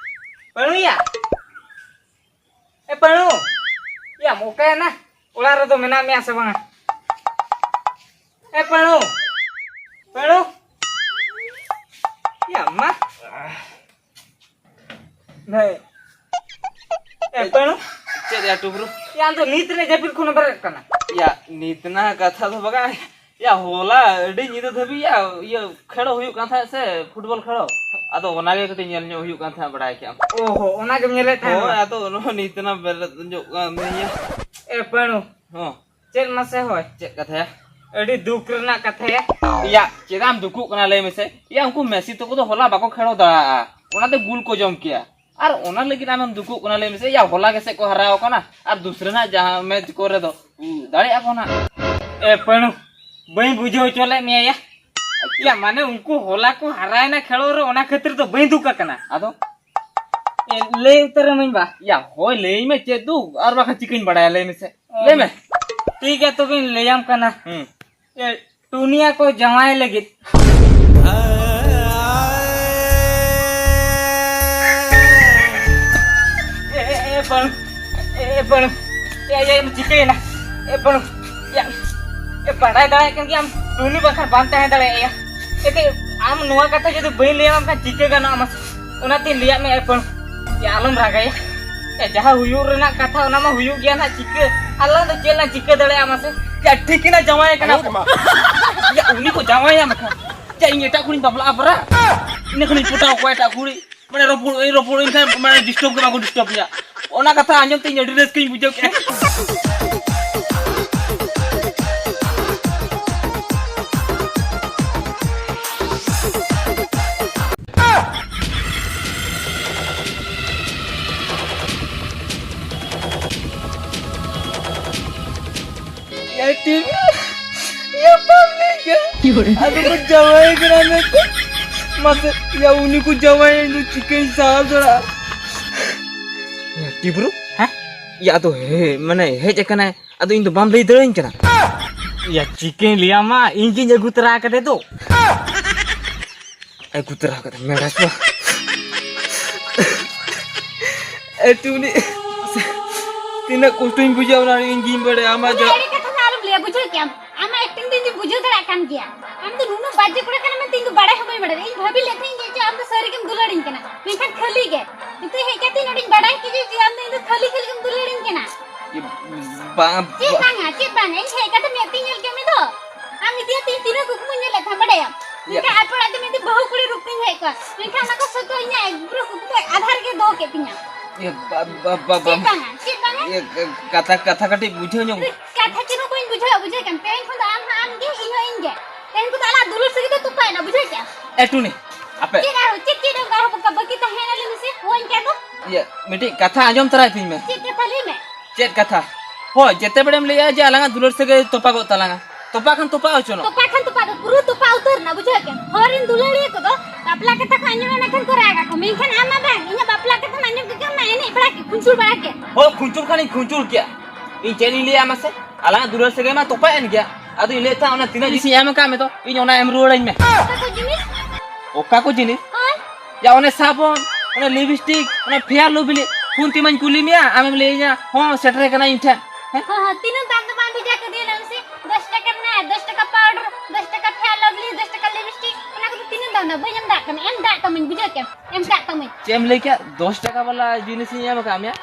ᱯᱟᱹᱬᱩᱭᱟ, ᱮ ᱯᱟᱹᱬᱩ, ᱭᱟᱢ ᱚᱠᱟᱭᱮᱱᱟ? ᱚᱲᱟᱜ ᱨᱮᱫᱚ ᱢᱮᱱᱟᱜ ᱢᱮᱭᱟ ᱥᱮ ᱵᱟᱝᱟ? ᱮ ᱯᱟᱹᱬᱩ, ᱯᱟᱹᱬᱩ, ᱭᱟ ᱢᱟ᱾ ᱦᱮᱸ᱾ ᱮ ᱯᱟᱹᱬᱩ᱾ ᱪᱮᱫ ᱭᱟ ᱴᱩᱵᱨᱩ? ᱭᱟ, ᱟᱢ ᱫᱚ ᱱᱤᱛ ᱨᱮ ᱡᱟᱹᱯᱤᱫ ᱠᱷᱚᱱ ᱵᱮᱨᱮᱫ ᱠᱟᱱᱟ? ᱭᱟ, ᱱᱤᱛ ᱨᱮᱱᱟᱜ ᱠᱟᱛᱷᱟ ᱫᱚ ᱵᱟᱝᱟ᱾ ᱭᱟ, ᱦᱚᱞᱟ ᱟᱹᱰᱤ ᱧᱤᱫᱟᱹ ᱫᱷᱟᱹᱵᱤᱡ ᱭᱟ, ᱤᱭᱟᱹ, ᱠᱷᱮᱞᱳ ᱦᱩᱭᱩᱜ ᱠᱟᱱ ᱛᱟᱦᱮᱸᱫ ᱥᱮ, ᱯᱷᱩᱴᱵᱚᱞ ᱠᱷᱮᱞᱳ᱾ ᱟᱫᱚ ᱚᱱᱟ ᱜᱮ ᱠᱟᱹᱴᱤᱡ ᱧᱮᱞ ᱧᱚᱜ ᱦᱩᱭᱩᱜ ᱠᱟᱱ ᱛᱟᱦᱮᱸᱫ, ᱵᱟᱲᱟᱭ ᱠᱮᱜ ᱟᱢ᱾ ᱚ ᱦᱚ, ᱚᱱᱟ ᱜᱮᱢ ᱧᱮᱞᱮᱫ ᱛᱟᱦᱮᱸᱫ ᱦᱳᱭ, ᱵᱟᱝ? ᱟᱫᱚ ᱚᱱᱟ ᱦᱚᱸ ᱱᱤᱛ ᱨᱮᱱᱟᱜ ᱵᱮᱨᱮᱫ ᱧᱚᱜ ᱠᱟᱱ ᱜᱮᱭᱟ᱾ ᱮ ᱯᱟᱹᱬᱩ᱾ ᱦᱚᱸ᱾ ᱪᱮᱫ ᱢᱟᱥᱮ ᱦᱳᱭ? ᱪᱮᱫ ᱠᱟᱛᱷᱟ ᱭᱟ? ᱟᱹᱰᱤ ᱫᱩᱠ ᱨᱮᱱᱟᱜ ᱠᱟᱛᱷᱟ ᱭᱟ᱾ ᱭᱟ, ᱪᱮᱫᱟᱜ ᱮᱢ ᱫᱩᱠᱩᱜ ᱠᱟᱱᱟ ᱞᱟᱹᱭ ᱢᱮᱥᱮ? ᱭᱟ, ᱩᱱᱠᱩ ᱢᱮᱥᱤ ᱛᱟᱠᱚ ᱫᱚ ᱦᱚᱞᱟ ᱵᱟᱠᱚ ᱠᱷᱮᱞᱳ ᱫᱟᱲᱮᱭᱟᱜᱼᱟ, ᱚᱱᱟᱛᱮ ᱜᱩᱞ ᱠᱚ ᱡᱚᱢ ᱠᱮᱭᱟ᱾ ᱟᱨ ᱚᱱᱟ ᱞᱟᱹᱜᱤᱫ ᱟᱢᱮᱢ ᱫᱩᱠᱩᱜ ᱠᱟᱱᱟ ᱞᱟᱹᱭ ᱢᱮᱥᱮ? ᱭᱟ, ᱦᱚᱞᱟ ᱜᱮᱥᱮ ᱠᱚ ᱦᱟᱨᱟᱣ ᱠᱟᱱᱟ, ᱟᱨ ᱫᱩᱥᱨᱟᱹ ᱱᱟᱜ ᱡᱟᱦᱟᱸ ᱢᱮᱪ ᱠᱚᱨᱮ ᱫᱚ, ᱩ, ᱫᱟᱲᱮᱭᱟᱜᱼᱟ ᱠᱚ ᱱᱟᱜ᱾ ᱮ ᱯᱟᱹᱬᱩ, ᱵᱟᱹᱧ ᱵᱩᱡᱷᱟᱹᱣ ᱦᱚᱪᱚ ᱞᱮᱫ ᱢᱮᱭᱟ ᱭᱟ᱾ ᱭᱟ, ᱢᱟᱱᱮ ᱩᱱᱠᱩ ᱦᱚᱞᱟ ᱠᱚ ᱦᱟᱨᱟᱭᱮᱱᱟ ᱠᱷᱮᱞᱳ ᱨᱮ, ᱚᱱᱟ ᱠᱷᱟᱹᱛᱤᱨ ᱫᱚ ᱵᱟᱹᱧ ᱫᱩᱠ ᱟᱠᱟᱱᱟ᱾ ᱟᱫᱚ? ᱮ, ᱞᱟᱹᱭ ᱩᱛᱟᱹᱨ ᱟᱹᱢᱟᱹᱧ ᱵᱟ᱾ ᱭᱟ, ᱦᱳᱭ, ᱞᱟᱹᱭ ᱢᱮ, ᱪᱮᱫ ᱫᱩᱠ? ᱟᱨ ᱵᱟᱠᱷᱟᱱ ᱪᱤᱠᱟᱹᱧ ᱵᱟᱲᱟᱭᱟ, ᱞᱟᱹᱭ ᱢᱮᱥᱮ᱾ ᱚ᱾ ᱞᱟᱹᱭ ᱢᱮ᱾ ᱴᱷᱤᱠ ᱜᱮᱭᱟ, ᱛᱚᱵᱮᱧ ᱞᱟᱹᱭᱟᱢ ᱠᱟᱱᱟ᱾ ᱦᱩᱸ᱾ ᱮ, ᱴᱩᱱᱤᱭᱟ ᱠᱚ ᱡᱟᱶᱟᱭ ᱞᱟᱹᱜᱤᱫ᱾ ᱮ, ᱮ, ᱮ, ᱵᱟᱹᱲᱩ, ᱮ, ᱮ, ᱵᱟᱹᱲᱩ, ᱮ, ᱮ, ᱪᱤᱠᱟᱹᱭᱮᱱᱟ? ᱮ, ᱵᱟᱹᱲᱩ, ᱭᱟ, ᱮ, ᱵᱟᱲᱟᱭ ᱫᱟᱲᱮᱭᱟᱜ ᱠᱟᱱ ᱜᱮᱭᱟᱢ, ᱴᱩᱱᱤ ᱵᱟᱝᱠᱷᱟᱱ ᱵᱟᱝ ᱛᱟᱦᱮᱸ ᱫᱟᱲᱮᱭᱟᱜᱼᱟ᱾ ᱮᱛᱮ, ᱟᱢ ᱱᱚᱣᱟ ᱠᱟᱛᱷᱟ ᱡᱩᱫᱤ ᱵᱟᱹᱧ ᱞᱟᱹᱭᱟᱢ ᱠᱷᱟᱱ ᱪᱤᱠᱟᱹ ᱜᱟᱱᱚᱜᱼᱟ ᱢᱟᱥᱮ? ᱚᱱᱟᱛᱤᱧ ᱞᱟᱹᱭᱟᱫ ᱢᱮᱭᱟ ᱮᱨᱯᱚᱨ᱾ ᱭᱟ, ᱟᱞᱚᱢ ᱨᱟᱜᱟᱭᱟ᱾ ᱮ, ᱡᱟᱦᱟᱸ ᱦᱩᱭᱩᱜ ᱨᱮᱱᱟᱜ ᱠᱟᱛᱷᱟ, ᱚᱱᱟ ᱢᱟ ᱦᱩᱭᱩᱜ ᱜᱮᱭᱟ ᱱᱟᱦᱟᱜ᱾ ᱪᱤᱠᱟᱹ, ᱟᱞᱟᱝ ᱫᱚ ᱪᱮᱫ ᱞᱟᱝ ᱪᱤᱠᱟᱹ ᱫᱟᱲᱮᱭᱟᱜᱼᱟ ᱢᱟᱥᱮ? ᱭᱟ, ᱴᱷᱤᱠ ᱮᱱᱟ, ᱡᱟᱶᱟᱭ ᱠᱟᱱᱟ ᱠᱚ᱾ ᱭᱟ, ᱩᱱᱤ ᱠᱚ ᱡᱟᱶᱟᱭᱟ ᱢᱮᱱᱠᱷᱟᱱ, ᱭᱟ, ᱤᱧ ᱮᱴᱟᱜ ᱠᱩᱲᱤᱧ ᱵᱟᱯᱞᱟᱜᱼᱟ ᱯᱚᱨᱟ᱾ ᱤᱱᱟᱹ ᱠᱷᱟᱱᱤᱧ ᱯᱚᱴᱟᱣ ᱠᱚᱣᱟ ᱮᱴᱟᱜ ᱠᱩᱲᱤ᱾ ᱢᱟᱱᱮ ᱨᱚᱯᱚᱲ, ᱤᱧ ᱨᱚᱯᱚᱲ, ᱤᱧ ᱠᱷᱟᱱ ᱢᱟᱱᱮ ᱰᱤᱥᱴᱟᱨᱵ ᱜᱮ ᱵᱟᱠᱚ ᱰᱤᱥᱴᱟᱨᱵ ᱤᱧᱟ᱾ ᱚᱱᱟ ᱠᱟᱛᱷᱟ ᱟᱸᱡᱚᱢ ᱛᱮ ᱤᱧ ᱟᱹᱰᱤ ᱨᱟᱹᱥᱠᱟᱹᱧ ᱵᱩᱡᱷᱟᱹᱣ ᱠᱮᱫᱟ᱾ ᱭᱟ ᱴᱤᱢ, ᱭᱟ ᱯᱟᱵᱽᱞᱤᱠ, ᱟᱫᱚ ᱠᱚ ᱡᱟᱶᱟᱭ ᱠᱟᱱᱟ ᱢᱮᱱᱛᱮ᱾ ᱢᱟᱥᱮ, ᱭᱟ ᱩᱱᱤ ᱠᱚ ᱡᱟᱶᱟᱭ, ᱤᱧ ᱫᱚ ᱪᱤᱠᱟᱹᱧ ᱥᱟᱦᱟᱣ ᱫᱟᱲᱮᱭᱟᱜᱼᱟ? ᱭᱟ ᱴᱤᱵᱨᱩ? ᱦᱮᱸ? ᱭᱟ ᱟᱫᱚ ᱦᱮ-, ᱢᱟᱱᱮ ᱦᱮᱡ ᱟᱠᱟᱱᱟᱭ, ᱟᱫᱚ ᱤᱧ ᱫᱚ ᱵᱟᱢ ᱞᱟᱹᱭ ᱫᱟᱲᱮᱭᱟᱹᱧ ᱠᱟᱱᱟ? ᱭᱟ ᱪᱤᱠᱟᱹᱧ ᱞᱟᱹᱭᱟᱢᱟ, ᱤᱧ ᱜᱤᱧ ᱟᱹᱜᱩ ᱛᱚᱨᱟ ᱟᱠᱟᱫᱮ ᱫᱚ᱾ ᱟᱹᱜᱩ ᱛᱚᱨᱟ ᱟᱠᱟᱫᱟ ᱢᱮᱲᱟ ᱪᱚ᱾ ᱮ ᱴᱩᱱᱤ, ᱛᱤᱱᱟᱹᱜ ᱠᱚᱥᱴᱚᱧ ᱵᱩᱡᱷᱟᱹᱣ ᱚᱱᱟ ᱤᱧ ᱜᱤᱧ ᱵᱟᱲᱟᱭᱟ, ᱟᱢᱟᱜ ᱱᱩᱱᱟᱹᱜ ᱡᱟ- ᱮᱲᱮ ᱠᱟᱛᱷᱟ ᱫᱚ ᱟᱞᱚᱢ ᱞᱟᱹᱭᱟ, ᱵᱩᱡᱷᱟᱹᱣ ᱠᱮᱜᱼᱟᱢ? ᱟᱢᱟᱜ acting ᱫᱚ ᱤᱧ ᱫᱚᱧ ᱵᱩᱡᱷᱟᱹᱣ ᱫᱟᱲᱮᱭᱟᱜ ᱠᱟᱱ ᱜᱮᱭᱟ᱾ ᱟᱢ ᱫᱚ ᱱᱩᱱᱟᱹᱜ ᱵᱟᱡᱮ ᱠᱩᱲᱤ ᱠᱟᱱᱟᱢ ᱢᱮᱱᱛᱮ ᱤᱧ ᱫᱚ ᱵᱟᱲᱟᱭ ᱦᱚᱸ ᱵᱟᱹᱧ ᱵᱟᱲᱟᱭ ᱞᱮᱫᱟ᱾ ᱤᱧ ᱵᱷᱟᱹᱵᱤ ᱞᱮᱫ ᱛᱟᱦᱮᱸᱧ ᱡᱮ ᱟᱢ ᱫᱚ ᱥᱟᱹᱨᱤ ᱜᱮᱢ ᱫᱩᱞᱟᱹᱲᱤᱧ ᱠᱟᱱᱟ, ᱢᱮᱱᱠᱷᱟᱱ ᱠᱷᱟᱹᱞᱤ ᱜᱮ᱾ ᱱᱤᱛᱚᱜ ᱦᱮᱡ ᱠᱟᱛᱮ ᱱᱚᱰᱮᱧ ᱵᱟᱲᱟᱭ ᱠᱮᱫ ᱡᱮ ᱟᱢ ᱫᱚ ᱤᱧ ᱫᱚ ᱠᱷᱟᱹᱞᱤ ᱠᱷᱟᱹᱞᱤ ᱜᱮᱢ ᱫᱩᱞᱟᱹᱲᱤᱧ ᱠᱟᱱᱟ᱾ ᱵᱟᱝ, ᱪᱮᱫ ᱵᱟᱝᱟ, ᱪᱮᱫ ᱵᱟᱝᱟ? ᱤᱧ ᱦᱮᱡ ᱠᱟᱛᱮ ᱢᱮᱫ ᱛᱤᱧ ᱧᱮᱞ ᱠᱮᱫ ᱢᱮ ᱫᱚ᱾ ᱟᱢ ᱤᱫᱤᱭᱟᱛᱮ ᱤᱧ ᱛᱤᱱᱟᱹᱜ ᱠᱩᱠᱢᱩᱧ ᱧᱮᱞᱮᱫ ᱛᱟᱦᱮᱸ, ᱵᱟᱰᱟᱭᱟᱢ? ᱤᱭᱟᱹ᱾ ᱢᱮᱱᱠᱷᱟᱱ ᱟᱯᱮ ᱚᱲᱟᱜ ᱫᱚ ᱢᱤᱫᱴᱤᱡ ᱵᱟᱹᱦᱩ ᱠᱩᱲᱤ ᱨᱩᱯ ᱛᱤᱧ ᱦᱮᱡ ᱠᱚᱜᱼᱟ᱾ ᱢᱮᱱᱠᱷᱟᱱ ᱚᱱᱟ ᱠᱚ ᱥᱚᱛᱚ ᱤᱧᱟᱹᱜ ᱯᱩᱨᱟᱹ ᱠᱩᱠᱢᱩ ᱟᱫᱷᱟᱨ ᱨᱮᱜᱮ ᱫᱚᱦᱚ ᱠᱮᱫ ᱛᱤᱧᱟ᱾ ᱤᱭᱟᱹ, ᱵᱟ-, ᱵᱟ-, ᱵᱟ-, ᱪᱮᱫ ᱵᱟ-, ᱵᱟᱝᱟ? ᱪᱮᱫ ᱵᱟᱝᱟ? ᱤᱭᱟᱹ, ᱠᱟᱛᱷᱟ, ᱠᱟᱛᱷᱟ ᱠᱟᱹᱴᱤᱡ ᱵᱩᱡᱷᱟᱹᱣ ᱧᱚᱜ ᱢᱮ᱾ ᱠᱟᱛᱷᱟ ᱪᱮᱫ ᱦᱚᱸ ᱵᱟᱹᱧ ᱵᱩᱡᱷᱟᱹᱣᱟ, ᱵᱩᱡᱷᱟᱹᱣ ᱠᱮᱫᱟᱢ? ᱛᱮᱦᱮᱧ ᱠᱷᱚᱱ ᱫᱚ ᱟᱢ ᱦᱚᱸ ᱟᱢ ᱜᱮ, ᱤᱧ ᱦᱚᱸ ᱤᱧ ᱜᱮ᱾ ᱛᱮᱦᱮᱧ ᱠᱷᱚᱱ ᱫᱚ ᱟᱞᱟᱜ ᱫᱩᱞᱟᱹᱲ ᱥᱟᱹᱜᱟᱹᱭ ᱫᱚ ᱛᱚᱯᱟᱭᱮᱱᱟ, ᱵᱩᱡᱷᱟᱹᱣ ᱠᱮᱫᱟᱢ? ᱮ ᱴᱩᱱᱤ, ᱟᱯᱮ᱾ ᱪᱮᱫ ᱟᱨᱦᱚᱸ, ᱪᱮᱫ, ᱪᱮᱫ ᱚᱱᱠᱟ ᱟᱨᱦᱚᱸ ᱵᱟᱹᱠᱤ ᱛᱟᱦᱮᱸᱭᱮᱱᱟ ᱞᱟᱹᱭ ᱢᱮᱥᱮ? ᱦᱳᱭ, ᱮᱱᱠᱷᱟᱱ ᱫᱚ? ᱤᱭᱟᱹ, ᱢᱤᱫᱴᱤᱡ ᱠᱟᱛᱷᱟ ᱟᱸᱡᱚᱢ ᱛᱟᱨᱟᱭ ᱛᱤᱧ ᱢᱮ᱾ ᱪᱮᱫ ᱠᱟᱛᱷᱟ? ᱞᱟᱹᱭ ᱢᱮ᱾ ᱪᱮᱫ ᱠᱟᱛᱷᱟ? ᱦᱳᱭ, ᱡᱮᱛᱮ ᱵᱮᱲᱮᱢ ᱞᱟᱹᱭᱟ ᱡᱮ ᱟᱞᱟᱝᱟᱜ ᱫᱩᱞᱟᱹᱲ ᱥᱟᱹᱜᱟᱹᱭ ᱛᱚᱯᱟᱜᱚᱜ ᱛᱟᱞᱟᱝᱟ᱾ ᱛᱚᱯᱟ ᱠᱷᱟᱱ ᱛᱚᱯᱟ ᱦᱚᱪᱚᱱᱚᱜ᱾ ᱛᱚᱯᱟ ᱠᱷᱟᱱ ᱛᱚᱯᱟ ᱫᱚ ᱯᱩᱨᱟᱹ ᱛᱚᱯᱟ ᱩᱛᱟᱹᱨ ᱮᱱᱟ, ᱵᱩᱡᱷᱟᱹᱣ ᱠᱮᱫᱟᱢ? ᱦᱚᱲ ᱨᱮᱱ ᱫᱩᱞᱟᱹᱲᱤᱭᱟᱹ ᱠᱚᱫᱚ ᱵᱟᱯᱞᱟ ᱠᱟᱛᱷᱟ ᱠᱚ ᱟᱸᱡᱚᱢᱟ, ᱮᱱᱠᱷᱟᱱ ᱠᱚ ᱨᱟᱜᱟ ᱠᱚ, ᱢᱮᱱᱠᱷᱟᱱ ᱟᱢ ᱢᱟ ᱵᱟᱝ, ᱤᱧᱟᱹᱜ ᱵᱟᱯᱞᱟ ᱠᱟᱛᱷᱟᱢ ᱟᱸᱡᱚᱢ ᱠᱮᱫ ᱠᱷᱟᱱ ᱢᱟ ᱮᱱᱮᱡ ᱵᱟᱲᱟ ᱠᱮᱫ, ᱠᱷᱩᱧᱪᱩᱲ ᱵᱟᱲᱟ ᱠᱮᱫ᱾ ᱦᱳᱭ, ᱠᱷᱩᱧᱪᱩᱲ ᱠᱷᱟᱱᱤᱧ ᱠᱷᱩᱧᱪᱩᱲ ᱠᱮᱫ᱾ ᱤᱧ ᱪᱮᱫ ᱤᱧ ᱞᱟᱹᱭᱟ ᱢᱟᱥᱮ? ᱟᱞᱟᱝᱟᱜ ᱫᱩᱞᱟᱹᱲ ᱥᱟᱹᱜᱟᱹᱭ ᱢᱟ ᱛᱚᱯᱟᱭᱮᱱ ᱜᱮᱭᱟ᱾ ᱟᱫᱚ ᱤᱧ ᱞᱟᱹᱭᱮᱫ ᱛᱟᱦᱮᱸᱫ, ᱚᱱᱟ ᱛᱤᱱᱟᱹᱜ ᱡᱤᱱᱤᱥᱤᱧ ᱮᱢ ᱟᱠᱟᱫ ᱢᱮ ᱫᱚ, ᱤᱧ ᱚᱱᱟ ᱮᱢ ᱨᱩᱣᱟᱹᱲᱟᱹᱧ ᱢᱮ᱾ ᱚᱠᱟ ᱠᱚ ᱡᱤᱱᱤᱥ? ᱚᱠᱟ ᱠᱚ ᱡᱤᱱᱤᱥ? ᱦᱳᱭ᱾ ᱭᱟ, ᱚᱱᱮ ᱥᱟᱵᱚᱱ, ᱚᱱᱮ ᱞᱤᱯᱥᱴᱤᱠ, ᱚᱱᱮ ᱯᱷᱮᱭᱟᱨ ᱞᱚᱵᱷᱞᱤ, ᱯᱷᱳᱱ ᱛᱮᱢᱟᱧ ᱠᱩᱞᱤ ᱢᱮᱭᱟ, ᱟᱢᱮᱢ ᱞᱟᱹᱭᱟᱹᱧᱟ, "ᱦᱚᱸ, ᱥᱮᱴᱮᱨ ᱟᱠᱟᱱᱟ ᱤᱧ ᱴᱷᱮᱱ᱾" ᱦᱮᱸ? ᱦᱚᱸ, ᱦᱚᱸ, ᱛᱤᱱᱟᱹᱜ ᱫᱟᱢ ᱫᱚ ᱵᱟᱝ ᱵᱷᱮᱡᱟ ᱠᱟᱫᱮᱭᱟ ᱞᱟᱹᱭ ᱢᱮᱥᱮ? ᱫᱚᱥ ᱴᱟᱠᱟ ᱨᱮᱱᱟᱜ, ᱫᱚᱥ ᱴᱟᱠᱟ ᱯᱟᱣᱰᱟᱨ, ᱫᱚᱥ ᱴᱟᱠᱟ ᱯᱷᱮᱭᱟᱨ ᱞᱚᱵᱷᱞᱤ, ᱫᱚᱥ ᱴᱟᱠᱟ ᱞᱤᱯᱥᱴᱤᱠ᱾ ᱚᱱᱟ ᱵᱟᱹᱧ ᱮᱢ ᱫᱟᱲᱮᱭᱟᱜ ᱠᱟᱱᱟ, ᱮᱢ ᱫᱟᱲᱮᱭᱟᱜ ᱛᱟᱢᱟᱹᱧ, ᱵᱩᱡᱷᱟᱹᱣ ᱠᱮᱫᱟᱢ, ᱮᱢ ᱠᱟᱜ ᱛᱟᱢᱟᱹᱧ᱾ ᱪᱮᱫ ᱮᱢ ᱞᱟᱹᱭ ᱠᱮᱫ? ᱫᱚᱥ ᱴᱟᱠᱟ ᱵᱟᱞᱟ ᱡᱤᱱᱤᱥᱤᱧ ᱮᱢ ᱠᱟᱜ ᱢᱮᱭᱟ?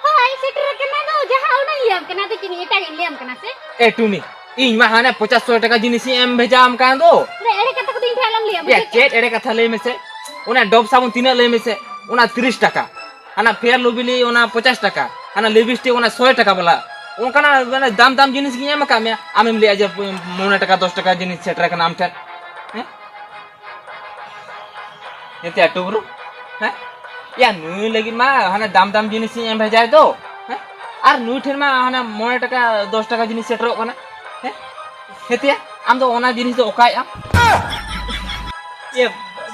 ᱦᱳᱭ, ᱥᱮᱴᱮᱨ ᱟᱠᱟᱱᱟ ᱫᱚ, ᱡᱟᱦᱟᱸ ᱚᱱᱟᱧ ᱞᱟᱹᱭᱟᱢ ᱠᱟᱱᱟ, ᱟᱫᱚ ᱪᱮᱫ ᱮᱴᱟᱜ ᱤᱧ ᱞᱟᱹᱭᱟᱢ ᱠᱟᱱᱟ ᱥᱮ? ᱮ ᱴᱩᱱᱤ, ᱤᱧ ᱢᱟ ᱦᱟᱱᱮ ᱯᱚᱪᱟᱥ ᱥᱚ ᱴᱟᱠᱟ ᱡᱤᱱᱤᱥᱤᱧ ᱮᱢ ᱵᱷᱮᱡᱟ ᱟᱢ ᱠᱟᱱ ᱫᱚ᱾ ᱟᱫᱚ ᱮᱲᱮ ᱠᱟᱛᱷᱟ ᱠᱚᱫᱚ ᱤᱧ ᱴᱷᱮᱱ ᱟᱞᱚᱢ ᱞᱟᱹᱭᱟ, ᱭᱟ, ᱵᱩᱡᱷᱟᱹᱣ ᱠᱮᱫᱟᱢ? ᱪᱮᱫ ᱮᱲᱮ ᱠᱟᱛᱷᱟ ᱞᱟᱹᱭ ᱢᱮᱥᱮ? ᱚᱱᱟ ᱰᱚᱵ ᱥᱟᱵᱚᱱ ᱛᱤᱱᱟᱹᱜ ᱞᱟᱹᱭ ᱢᱮᱥᱮ? ᱚᱱᱟ ᱛᱤᱨᱤᱥ ᱴᱟᱠᱟ᱾ ᱦᱟᱱᱟ ᱯᱷᱮᱭᱟᱨ ᱞᱚᱵᱷᱞᱤ ᱚᱱᱟ ᱯᱚᱪᱟᱥ ᱴᱟᱠᱟ, ᱦᱟᱱᱟ ᱞᱤᱯᱤᱥᱴᱤᱠ ᱚᱱᱟ ᱥᱚᱭ ᱴᱟᱠᱟ ᱵᱟᱞᱟ, ᱚᱱᱠᱟᱱᱟᱜ ᱢᱟᱱᱮ ᱫᱟᱢ ᱫᱟᱢ ᱡᱤᱱᱤᱥ ᱜᱤᱧ ᱮᱢ ᱟᱠᱟᱫ ᱢᱮᱭᱟ, ᱟᱢᱮᱢ ᱞᱟᱹᱭᱟ ᱡᱮ ᱢᱚᱬᱮ ᱴᱟᱠᱟ ᱫᱚᱥ ᱴᱟᱠᱟ ᱡᱤᱱᱤᱥ ᱥᱮᱴᱮᱨ ᱟᱠᱟᱱᱟ ᱟᱢ ᱴᱷᱮᱱ᱾ ᱦᱮᱸ? ᱮᱱᱛᱮ ᱟᱹᱴᱩ ᱵᱩᱨᱩ, ᱦᱮᱸ? ᱭᱟ, ᱱᱩᱭ ᱞᱟᱹᱜᱤᱫ ᱢᱟ ᱦᱟᱱᱮ ᱫᱟᱢ ᱫᱟᱢ ᱡᱤᱱᱤᱥ ᱤᱧ ᱮᱢ ᱵᱷᱮᱡᱟᱭ ᱫᱚ, ᱦᱮᱸ? ᱟᱨ ᱱᱩᱭ ᱴᱷᱮᱱ ᱢᱟ ᱦᱟᱱᱮ ᱢᱚᱬᱮ ᱴᱟᱠᱟ ᱫᱚᱥ ᱴᱟᱠᱟ ᱡᱤᱱᱤᱥ ᱥᱮᱴᱮᱨᱚᱜ ᱠᱟᱱᱟ, ᱦᱮᱸ? ᱦᱮᱸᱛᱮᱭᱟ, ᱟᱢ ᱫᱚ ᱚᱱᱟ ᱡᱤᱱᱤᱥ ᱫᱚ ᱚᱠᱟᱭᱮᱫ ᱟᱢ? ᱤᱭᱟᱹ,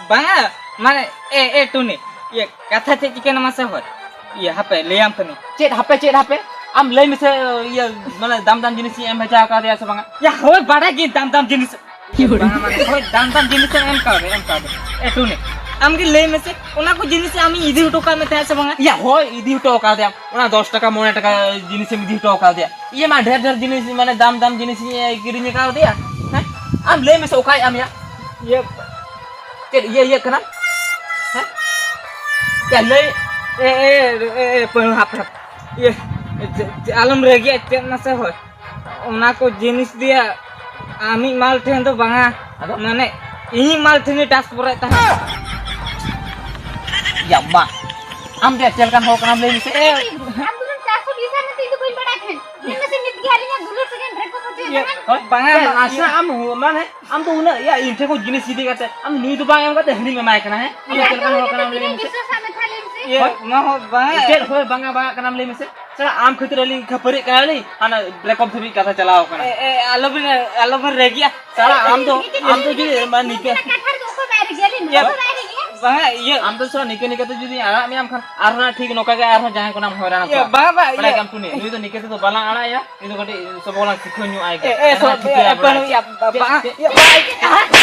ᱵᱟᱝᱟ, ᱢᱟᱱᱮ, ᱮ, ᱮ, ᱴᱩᱱᱤ, ᱤᱭᱟᱹ, ᱠᱟᱛᱷᱟ ᱪᱮᱫ ᱪᱤᱠᱟᱹᱱᱟ ᱢᱟᱥᱮ ᱦᱳᱭ? ᱤᱭᱟᱹ, ᱦᱟᱯᱮ, ᱞᱟᱹᱭᱟᱢ ᱠᱟᱹᱱᱟᱹᱧ᱾ ᱪᱮᱫ ᱦᱟᱯᱮ, ᱪᱮᱫ ᱦᱟᱯᱮ? ᱟᱢ ᱞᱟᱹᱭ ᱢᱮᱥᱮ, ᱤᱭᱟᱹ, ᱢᱟᱱᱮ, ᱫᱟᱢ ᱫᱟᱢ ᱡᱤᱱᱤᱥ ᱤᱧ ᱮᱢ ᱵᱷᱮᱡᱟ ᱟᱠᱟᱫᱮᱭᱟ ᱥᱮ ᱵᱟᱝᱟ? ᱭᱟ, ᱦᱳᱭ, ᱵᱟᱲᱟᱭ ᱜᱤᱭᱟᱹᱧ, ᱫᱟᱢ ᱫᱟᱢ ᱡᱤᱱᱤᱥ᱾ ᱵᱟᱝᱟ, ᱢᱟᱱᱮ, ᱦᱳᱭ, ᱫᱟᱢ ᱫᱟᱢ ᱡᱤᱱᱤᱥ ᱮᱢ ᱠᱟᱣᱫᱮ, ᱮᱢ ᱠᱟᱣᱫᱮ᱾ ᱮ, ᱴᱩᱱᱤ, ᱟᱢ ᱜᱮ ᱞᱟᱹᱭ ᱢᱮᱥᱮ, ᱚᱱᱟ ᱠᱚ ᱡᱤᱱᱤᱥ ᱟᱢᱤᱧ ᱤᱫᱤ ᱦᱚᱴᱚ ᱠᱟᱜ ᱢᱮ ᱛᱟᱦᱮᱸᱫ ᱥᱮ ᱵᱟᱝᱟ? ᱭᱟ, ᱦᱳᱭ, ᱤᱫᱤ ᱦᱚᱴᱚ ᱠᱟᱣᱫᱮᱭᱟᱢ᱾ ᱚᱱᱟ ᱫᱚᱥ ᱴᱟᱠᱟ, ᱢᱚᱬᱮ ᱴᱟᱠᱟ ᱡᱤᱱᱤᱥᱮᱢ ᱤᱫᱤ ᱦᱚᱴᱚ ᱠᱟᱣᱫᱮᱭᱟ᱾ ᱤᱭᱟᱹ ᱢᱟ ᱰᱷᱮᱨ ᱰᱷᱮᱨ ᱡᱤᱱᱤᱥ, ᱢᱟᱱᱮ ᱫᱟᱢ ᱫᱟᱢ ᱡᱤᱱᱤᱥ ᱤᱧ ᱠᱤᱨᱤᱧ ᱟᱠᱟᱣᱫᱮᱭᱟ᱾ ᱦᱮᱸ? ᱟᱢ ᱞᱟᱹᱭ ᱢᱮᱥᱮ, ᱚᱠᱟᱭᱮᱫ ᱟᱢ ᱭᱟ? ᱤᱭᱟᱹ, ᱪᱮᱫ ᱤᱭᱟᱹ, ᱤᱭᱟᱹ ᱠᱟᱱᱟᱢ? ᱦᱮᱸ? ᱭᱟ, ᱞᱟᱹᱭ, ᱮ, ᱮ, ᱮ, ᱮ, ᱯᱟᱹᱱᱩ, ᱦᱟᱯ, ᱦᱟᱯ᱾ ᱤᱭᱟᱹ, ᱪᱮ-, ᱪᱮ-, ᱟᱞᱚᱢ ᱨᱟᱹᱜᱤᱜᱼᱟ, ᱪᱮᱫ ᱢᱟᱥᱮ ᱦᱳᱭ᱾ ᱚᱱᱟ ᱠᱚ ᱡᱤᱱᱤᱥ ᱫᱤᱭᱟ ᱟᱢᱤᱡ ᱢᱟᱞ ᱴᱷᱮᱱ ᱫᱚ ᱵᱟᱝᱟ᱾ ᱟᱫᱚ? ᱢᱟᱱᱮ, ᱤᱧᱤᱡ ᱢᱟᱞ ᱴᱷᱮᱱ ᱜᱮ ᱴᱟᱥ ᱯᱚᱨᱟᱭ ᱛᱟᱦᱮᱸᱫ᱾ ᱭᱟ, ᱢᱟ᱾ ᱟᱢ ᱫᱚ ᱪᱮᱫ ᱞᱮᱠᱟᱱ ᱦᱚᱲ ᱠᱟᱱᱟᱢ ᱞᱟᱹᱭ ᱢᱮᱥᱮ? ᱮ, ᱟᱢ ᱫᱚ ᱪᱟᱥ ᱦᱚᱸ ᱵᱤᱥᱟᱨ ᱢᱮᱱᱛᱮ ᱤᱧ ᱫᱚ ᱵᱟᱹᱧ ᱵᱟᱲᱟᱭ ᱛᱟᱦᱮᱸᱫ᱾ ᱞᱟᱹᱭ ᱢᱮᱥᱮ, ᱱᱤᱛ ᱜᱮ ᱟᱹᱞᱤᱧᱟᱜ ᱫᱩᱞᱟᱹᱲ ᱥᱟᱹᱜᱟᱹᱭ break up ᱦᱚᱪᱚᱭᱮᱫ ᱤᱭᱟᱹ, ᱛᱟᱦᱮᱸᱫ᱾ ᱦᱳᱭ, ᱵᱟᱝᱟ, ᱪᱮᱫ ᱵᱟᱝᱟ, ᱟᱥᱟ ᱤᱭᱟᱹ᱾ ᱟᱢ ᱦᱚᱸ, ᱢᱟᱱᱮ, ᱟᱢ ᱫᱚ ᱩᱱᱟᱹᱜ, ᱤᱭᱟᱹ, ᱤᱧ ᱴᱷᱮᱱ ᱠᱷᱚᱱ ᱡᱤᱱᱤᱥ ᱤᱫᱤ ᱠᱟᱛᱮ, ᱟᱢ ᱱᱩᱭ ᱫᱚ ᱵᱟᱝ ᱮᱢ ᱠᱟᱛᱮ ᱦᱟᱹᱱᱤᱢ ᱮᱢᱟᱭ ᱠᱟᱱᱟ, ᱦᱮᱸ? ᱤᱭᱟᱹ, ᱪᱮᱫ ᱞᱮᱠᱟᱱ ᱦᱚᱲ ᱠᱟᱱᱟᱢ ᱞᱟᱹᱭ ᱢᱮᱥᱮ? ᱵᱤᱥᱣᱟᱥ ᱟᱜ ᱢᱮ ᱛᱟᱦᱞᱮ ᱢᱮᱥᱮ᱾ ᱤᱭᱟᱹ, ᱦᱳᱭ᱾ ᱢᱟ ᱦᱳᱭ, ᱵᱟᱝᱟ᱾ ᱪᱮᱫ ᱦᱳᱭ, ᱵᱟᱝᱟ, ᱵᱟᱝᱟ ᱠᱟᱱᱟᱢ ᱞᱟᱹᱭ ᱢᱮᱥᱮ? ᱥᱟᱞᱟ, ᱟᱢ ᱠᱷᱟᱹᱛᱤᱨ ᱟᱹᱞᱤᱧ ᱠᱷᱟᱹᱯᱟᱹᱨᱤᱜ ᱠᱟᱱᱟᱞᱤᱧ, ᱦᱟᱱᱟ break up ᱫᱷᱟᱹᱵᱤᱡ ᱠᱟᱛᱷᱟ ᱪᱟᱞᱟᱣ ᱠᱟᱱᱟ᱾ ᱮ, ᱮ, ᱟᱞᱚᱵᱤᱱ, ᱟᱞᱚᱵᱤᱱ ᱨᱟᱹᱜᱤᱜᱼᱟ᱾ ᱥᱟᱞᱟ, ᱟᱢ ᱫᱚ, ᱟᱢ ᱫᱚ ᱡᱩᱫᱤ, ᱢᱟ, ᱱᱤᱝᱠᱟᱹ ᱠᱟᱛᱷᱟ ᱨᱮᱫᱚ ᱚᱠᱚᱭ ᱵᱟᱭ ᱨᱟᱹᱜᱤᱭᱟ? ᱞᱟᱹᱭ ᱢᱮ, ᱤᱭᱟᱹ, ᱚᱠᱚᱭ ᱵᱟᱭ ᱨᱟᱹᱜᱤᱭᱟ? ᱵᱟᱝᱟ, ᱤᱭᱟᱹ᱾ ᱟᱢ ᱫᱚ ᱥᱟᱞᱟ ᱱᱤᱝᱠᱟᱹ ᱱᱤᱝᱠᱟᱹ ᱛᱮ ᱡᱩᱫᱤ ᱟᱲᱟᱜ ᱢᱮᱭᱟᱢ ᱠᱷᱟᱱ, ᱟᱨᱦᱚᱸ ᱴᱷᱤᱠ ᱱᱚᱝᱠᱟ ᱜᱮ ᱟᱨᱦᱚᱸ ᱡᱟᱦᱟᱸᱭ ᱠᱚ ᱱᱟᱢ ᱦᱚᱭᱨᱟᱱ ᱤᱭᱟᱹ, ᱠᱚᱣᱟ᱾ ᱵᱟᱝᱟ, ᱵᱟᱝᱟ, ᱵᱟᱲᱟᱭ ᱤᱭᱟᱹ᱾ ᱠᱟᱢ ᱴᱩᱱᱤ, ᱱᱩᱭ ᱫᱚ ᱱᱤᱝᱠᱟᱹ ᱛᱮᱫᱚ ᱵᱟᱞᱟᱝ ᱟᱲᱟᱜ ᱮᱭᱟ, ᱱᱩᱭ ᱫᱚ ᱠᱟᱹᱴᱤᱡ ᱥᱚᱵᱚᱞᱟᱝ ᱥᱤᱠᱷᱟᱹᱣ ᱧᱚᱜ ᱟᱭ ᱜᱮ᱾ ᱮ, ᱮ, ᱟᱨᱦᱚᱸ ᱥᱚ-, ᱴᱷᱤᱠ ᱮ, ᱜᱮᱭᱟ, ᱮ, ᱵᱟᱲᱟᱭ ᱵᱟᱹᱱᱩᱭᱟ, ᱠᱟᱢ᱾ ᱵᱟ-, ᱪᱮᱫ, ᱵᱟᱝᱟ, ᱪᱮᱫ? ᱤᱭᱟᱹ, ᱵᱟᱝᱟ᱾